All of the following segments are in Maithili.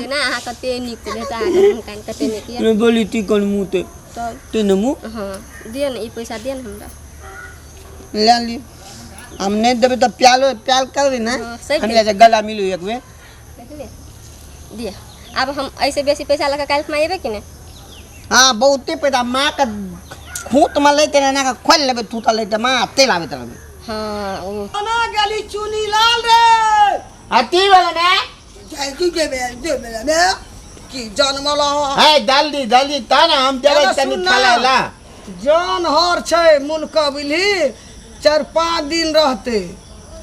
ना अहाँ कते नीक छै बेटा अहाँके मुँह कान कते नीक यऽ। ने बोली ती कोन मुँह ते तब ते ने मुँह। हँ, दिअ ने ई पैसा, दिअ ने हमरा। ले लियौ, हम नहि देबै तऽ प्यालो प्याल करबै ने। हँ, सही। हमरा जे गला मिलू एक बेर। देखलियै, दिअ आब। हम एहिसँ बेसी पैसा लऽ कऽ काल्हि खुमा अयबै कि नहि? हँ, बहुते पैसा माँके खूँटमे लैते एना कऽ खोलि लेबै, थूथल लैते माँ तेल आबैत रहबै। हँ, ओ ना गेली चुनी लाल रे। अथी वाला ने। जल्दी देबे देबे ने की जनमल है, जल्दी जल्दी त ने हम देबै। एना तनी सुन ना। खेलाय ला। जन हर छै मुनका बुझली, 4-5 दिन रहते।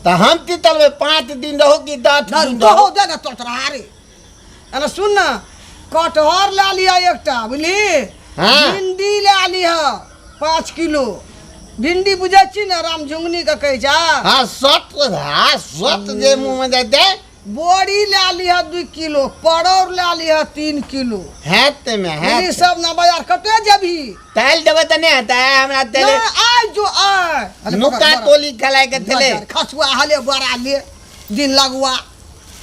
तऽ हम की करबै? 5 दिन रहू कि 10 दिन दहो रहू। दे ने तोतरा रे। एना सुन ना, कटहर लए लिअ एकटा, बुझली? भिंडी लए लिह 5 किलो। भिंडी बुझै छी ने, राम झुंगनी के कहै छै। हँ, सत, हाँ, सत जे मुँहमे जेतै। बोरी लए लिह 2 किलो, परोर लए लिह 3 किलो। हैत मे बुझली? हैत। सब ना बाजार कते जेबही? तालि देबै तऽ नहि हेतै हमरा तेले। नहि, आइ जो आइ। अरे पकड़, नुका बड़ा। टोली खेलाय के छलै। खसुआ हले बड़ा ले दिन लगुआ।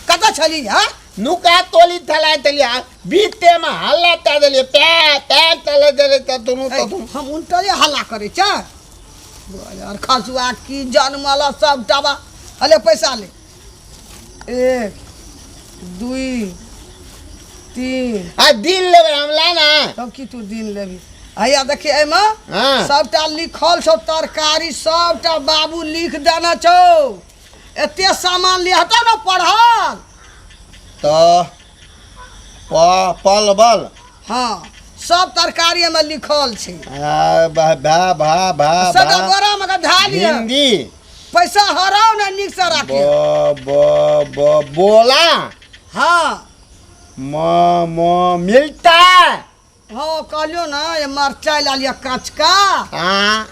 कतऽ छली हँ? नुका टोली खेलाय छलियै, बीते मे हल्ला कए देलियै, पै पै चले देलै तऽ दुनू ऐ, तऽ दुनू। हम उनटले हल्ला करै छै यार। खसुआ की जनमल सब टाबा। हले पैसा ले, 1, 2, 3। आ दिन लेबै हम ला ने। तब की तू दिन लेबही? हैया देखी, एहिमे सबटा लिखल छौ तरकारी, सबटा बाबू लिख देने छौ। एते सामान लिहतौ ने पढ़ल। तऽ प पलबल। हँ, सब तरकारी एहिमे लिखल छै। आ, भा भा भा भा सबटा भा बोरा मे के धए लिअ। भिंडी। पैसा हराउ ने, नीक से राखियौ। ब ब ब बोला। म म मिलता। हँ, कहलियौ ने, ये मरचाइ लए लिअ काँचका। आ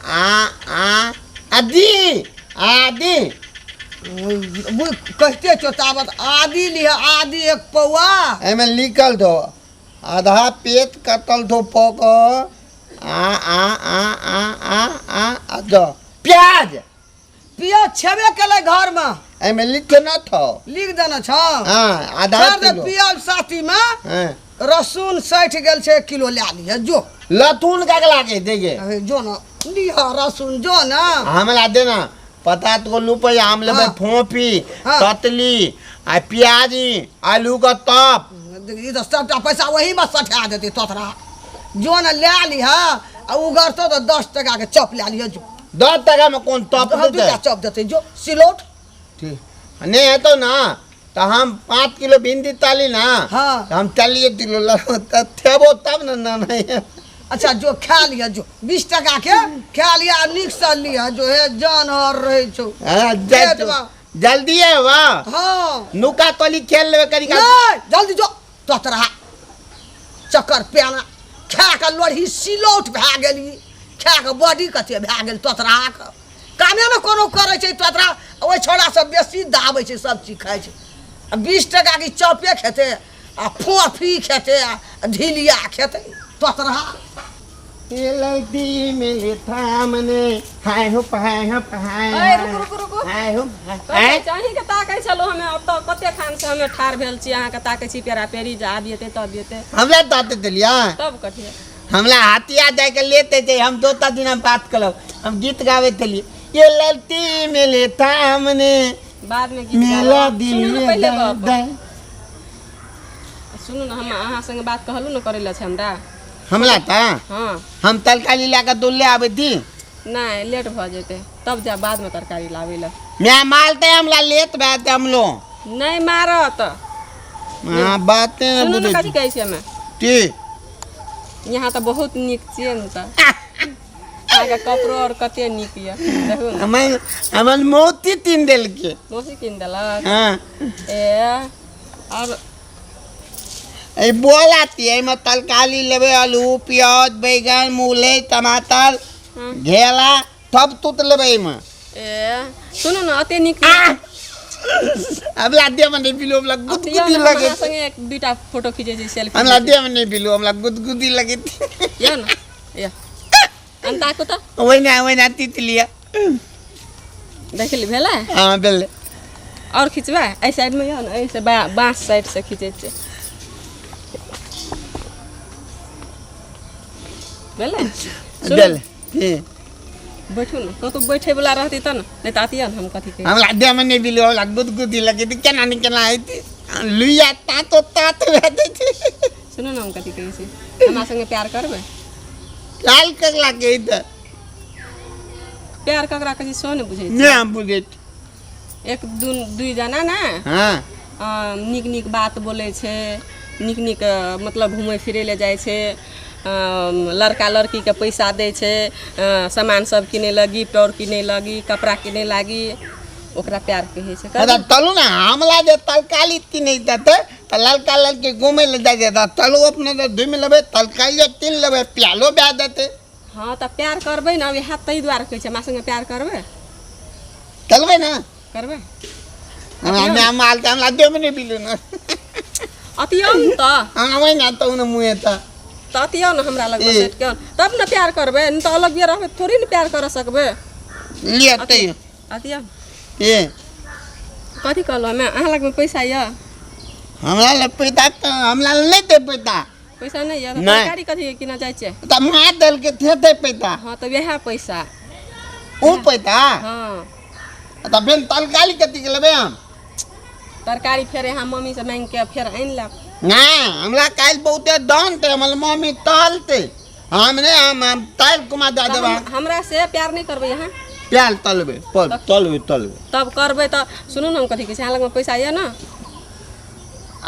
आ आ आदि आदि। कहिते छौ ताबत आदि लिह, आदि एक पौआ। एहिमे लिखल छौ आधा पेट कटल छौ पक आ आ आ आ आ आ आ द प्याज। पियाज छेबे केलै घरमे। एहिमे लिख न छौ। लिख देने छौ। हाँ, आधा छोड़ दे। किलो। पियाज साथीमे। हाँ। रसून 60 गेल छै, 1 किलो लए लिह जो। लथुन ककरा के देगे? अरे जो न लिह रसून, जो न। हमरा देना 50 गो रुपैआ, हम लेबै। फोफी, कतली आ प्याजी आलू के तप। ई तऽ सबटा पैसा ओहीमे सठा देतै तोतरा। जो न लए लिह आ उगरतौ तऽ 10 टका के चप लए लिह जो। 10 टका में कोन टप हाँ, देतै? दूटा चप देतै, जो सिलौट। ठीक नहीं हेतौ ना तऽ हम 5 किलो भिंडी ताली ना। तऽ हम 40 किलो लेबो तऽ थेबो तब ने ना नहीं। अच्छा जो, खा लिह जो, 20 टका के खा लिह आ नीकसँ लिह जो। हे जान हर रहै छौ। हाँ, जाइ पेट छौ। मे। जल्दी है वाह। हाँ। नुका तोली खेल लेबै कनी काल। नहीं, जल्दी जो तोतरा चक्कर प्याना। खा कऽ लोढ़ी सिलौट भए गेली, खा कऽ बॉडी कते भए गेल तोतराके। कामे ने कोनो करै छै तोतरा। ओहि छौड़ा सब बेसी दाबै छै, सब चीज खाइ छै आ 20 टकाके चॉपे खेतै आ फोफी खेतै आ ढिलिया खेतै तोतरा। ये लड़की मिली थामने हाय हो हाय हो हाय। ओए, रुकू रुकू रुकू। हाय हो। कहै छै, अहीँके ताकै छलहुँ हमे। ओतऽ कते खान से हमे ठाढ़ भेल छी, अहाँके ताकै छी पेरा पेरी जे आबि जेतै तब जेतै। हमरा ताते देलिया। तब कथी? हमरा हाथिया जाके लेते थे। हम दोता दिन हम बात करब, हम गीत गावे थे, ये लड़की मिले थामने। बादमे गीत मेला गाबब। दिल सुनू ने में पहिले दर्द गप। है। सुनू ने, हम अहाँ संगे बात कहलहुँ ने करै लए छै हमरा। हमरा ता? हाँ। हम तरकारी ला के दुल्ले आबै थी। नहि, लेट भऽ जेतै तब जायब बादमे तरकारी लाबै लए। मैं मालते हमरा लेट भए जेतै हमलो। नहि मारत। हाँ, बाते ने सुनू ने। बुझै कथी छी। कहै छी हमे? की? यहाँ तऽ बहुत नीक छियै ने, तऽ अहाँके कपड़ो आओर कते नीक यऽ, देखू ने। हमर हमर मोती तीन देलके। मौसी कीन देलक? हाँ। ए आओर ए बोलाती, एहिमे तरकारी लेबै, आलू प्याज बैगन मूली टमाटर घेरा सब तुत लेबै एहिमे। ए सुनू ने, अते नीक हमरा देह में नहीं पिलू, हमरा गुदगुदी लगे। अहाँ संगे एक दुईटा फोटो खींचे छी, सेल्फी। हमरा देह में नहीं पिलू, हमरा गुदगुदी लगे। यौ ने यौ अंता को तऽ। ओहिना ओहिना तीत लिअ। देखली, भेलै? हाँ, भेलै। आओर खिचबै एहि साइडमे यौ ने, एहि से बाँस साइड से खींचै छियै। भेलै सुनू, देल की बैठू ने कतहु बैठे वला रहती तऽ ने नहि तऽ अतियै ने हम कथी कहै हमरा देहमे नहि बिलु हमरा गुदगुदी लगे तऽ केना ने केना हेतै लुइया तातो तात भए जाइ छै सुनू ने हम कथी कहै छी हमरा संगे प्यार करबै लाल ककरा कहै तऽ प्यार ककरा कहै छी सेहो नहि बुझै छी नहि हम बुझै छी एक दू दुइ जना ने हँ नीक नीक बात बोलै छै नीक नीक मतलब घुमै फिरै लए जाइ छै लड़का लड़कीके पैसा दै छै सामान सब किनै लगी गिफ्ट आओर किनै लगी कपड़ा किनै लागी ओकरा प्यार कहै छै अच्छा चलू ने हमला जे तरकारी किनै जेतै तऽ लड़का लड़की घुमै लए जाइ छै तऽ चलू अपने तऽ घुमि लेबै तरकारियो कीन लेबै प्यालो भए जेतै हँ तऽ प्यार करबै ने इएह ताहि दुआरे कहै छै हमरा सङ्गे प्यार करबै चलबै ने करबै हमरा माय माल तऽ हमरा देब नहि बिलू ने अतियौ ने तऽ हमरा ओहि ने तऽ ने मुँहे तऽ तऽ अतियौ ने हमरा लग ई। सटि कऽ तब ने प्यार करबै नहि तऽ अलगे रहबै थोड़ी ने प्यार करऽ सकबै लिअ तैयो अतियौ के कथी कहलहुँ हमे अहाँ लगमे पैसा यऽ हमरा लग पैसा तऽ हमरा लग नहि दे पैसा पैसा नहि यऽ तऽ नहि। तरकारी कथी किनऽ जाइ छियै तऽ माँ देलकै थे दे पैसा हँ तऽ वएह पैसा ओ पैसा हँ तऽ फेर तरकारी कथी के लेबै हम तरकारी फेर यहाँ मम्मीसँ माँगि कऽ फेर आनि लेब नहि हमरा काल्हि बहुते दान थे हमर मम्मी तलते हम नहि हम तल कुमा दए तऽ देबै हमरा से प्यार नहि करबै अहाँ प्याल तलबै तलबै तलबै तब करबै तऽ सुनू ने हम कथी कहै छी अहाँ लगमे पैसा यऽ ने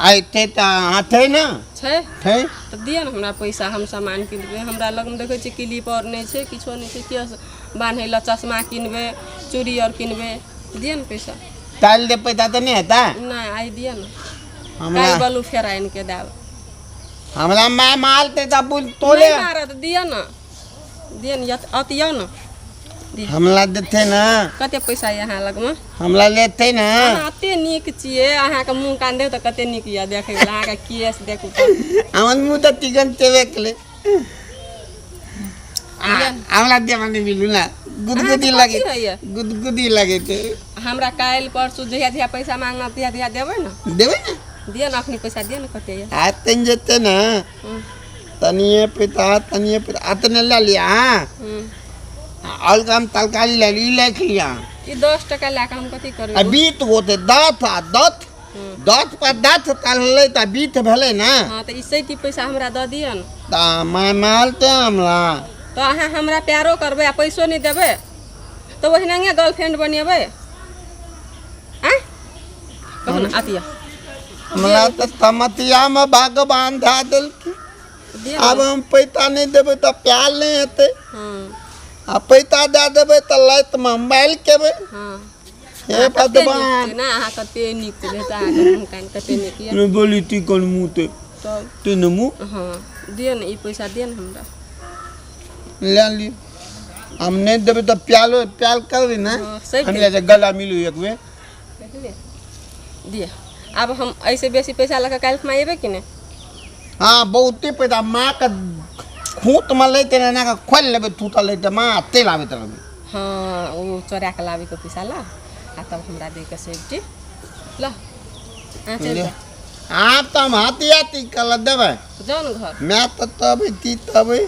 अयतै तऽ अहाँ छै ने छै छै तऽ दिअ ने हमरा पैसा हम सामान किनबै हमरा लगमे देखै छियै क्लिप आओर नहि छै किछो नहि छै केश बान्है लए चश्मा किनबै चूड़ी आओर किनबै दिअ ने पैसा काल्हि दे पैसा तऽ नहि हेतै नहि आइ दिअ ने हमरा काल्हि बोलू फेर आनि कऽ देब हमरा माय मारतै तऽ बुझ तोले नहि मारत दिअ ने दिअ ने अतियौ ने हमरा देतै ने कते पैसा यऽ अहाँ लगमे हमरा लेतै ने अहाँ एते नीक छियै अहाँके मुँह कान देखू तऽ कते नीक यऽ देखै वला अहाँके केस देखू तऽ हमर मुँह तऽ चिकन चेबे केलै हमरा देबा नहि मिलू ने गुदगुदी अहाँके लगे कथी होइए? गुदगुदी लगे छै हमरा काल्हि परसू जहिया जहिया पैसा मांगब तहिया तहिया देबै ने देबै ने दिअ ने अखनी पैसा दिअ ने कते यऽ आ तनि जेतै ने तनिए पैसा तनिए पैसा अतने लए लिअ अहाँ और हम तरकारी लए ली लिख लिअ ई 10 टका लए कऽ हम कथी आ करबै बीत गो ते 10 आ 10 10 पर 10 तललै तऽ बीत भेलै ने हँ तऽ ई सैती पैसा हमरा दऽ दिअ ने तऽ माय मारतै हमरा तऽ अहाँ हमरा प्यारो करबै आ पैसो नहि देबै तऽ ओहिनाए गर्लफ्रेंड बनेबै आँय कहू ने अतिया हमरा तऽ तमतियामे भगवान धए देलखिन दिअ आब हम पैसा नहि देबै तऽ प्यार नहि हेतै हँ आ पैसा दए देबै तऽ लाइतमे मोबाइल केबै हँ हे कते नीक भगवान छै ने अहाँ कते नीक छै बेटा अहाँके मुँह कान कते नीक यऽ नहि बोली ती कोन मुँह ते तब तू ने मुँह हँ दिअ ने ई पैसा दिअ ने हमरा लए लियौ हम नहि देबै तऽ प्यालो प्याल करबै ने हँ, सही हम लए गला मिलू एक बेर देखलियै दिअ आब हम एहिसँ बेसी पैसा लऽ कऽ काल्हि खुमा अयबै कि नहि हँ बहुते पैसा माँके खूँटमे लैते ने एना कऽ खोलि लेबै थूतल लैते माँ तेल आबैत रहबै हँ ओ चोरा कऽ लाबैके पैसा ला आ तब हमरा दैके सेफ्टी ल अहाँ चलि जाउ आब तऽ हम हाथी हाथी कऽ देबै जाउ ने घर माय तऽ तबै ती तबै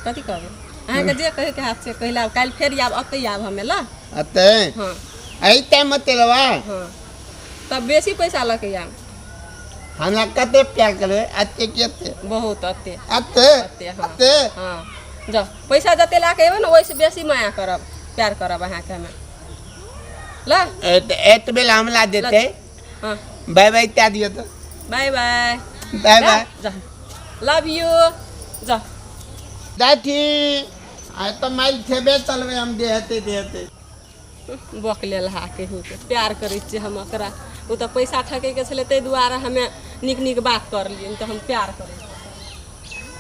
कथी कहबै अहाँके जे कहैके हाथ से कहै आब काल्हि फेर आयब अतै आयब हमे ल अतै हँ एहि टाइममे तेलबा हँ तब बेसी पैसा लऽ के आयब हमरा कते प्यार करबै एते कि एते बहुत अते एते अते हँ एते हँ जाउ पैसा जते लए कऽ अयबै ने ओहिसँ बेसी माया करब प्यार करब अहाँके हमे ल एतबे ला हमरा देतै हँ बाय बाय कए दियौ तऽ बाय बाय बाय बाय जा लव यू जा जाइ छी आइ तऽ माइल छेबे चलबै हम देहते देहते बक लेल हा केहूके प्यार करै छियै हम ओकरा ओ तऽ पैसा ठकैके छलै ताहि दुआरे हमे नीक नीक बात करलियै नहि तऽ हम प्यार करै छियै।